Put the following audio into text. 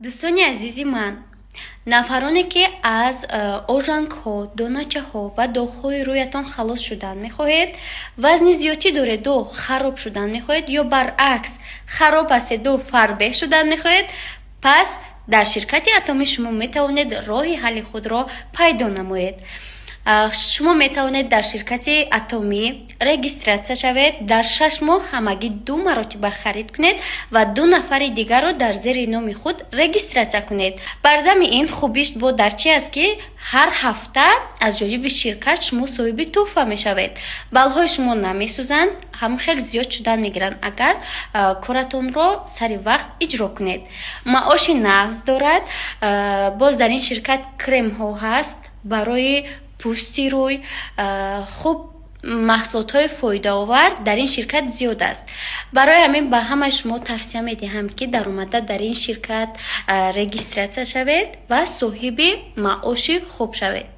Дӯстони азизи ман, нафароне, ки аз ожангҳо, доначаҳо ва доғҳои рӯятон халос шудан мехоҳед, вазни зиёдтӣ дореду хароб шудан мехоҳед ё баръакс, хароб ҳастеду фарбеҳ шудан мехоҳед, пас дар ширкати Атомӣ шумо метавонед роҳи ҳалли худро пайдо намоед. Шумо метавонед дар ширкати Атомӣ регистрация шавед, дар 6 моҳ ҳамагӣ ду маротиба харид кунед ва ду нафари дигарро дар зери номи худ регистрация кунед. Бар зами ин, хубиш бо дар чи аст, ки ҳар ҳафта аз ҷониби ширкат шумо соҳиби тӯҳфа мешавед. Баллҳои шумо намесӯзанд, ҳам хел зиёд шудан мегиранд, агар коратонро сари вақт иҷро кунед. Маоши нағз дорад. Боз дар ин ширкат кремҳо ҳаст барои пӯсти рӯй. Хуб, маҳсулотҳои фоидаовар дар ин ширкат зиёд аст. Барои ҳамин ба ҳамаи шумо тавсия медиҳам, ки даромада дар ин ширкат регистрация шавед ва соҳиби маоши хуб шавед.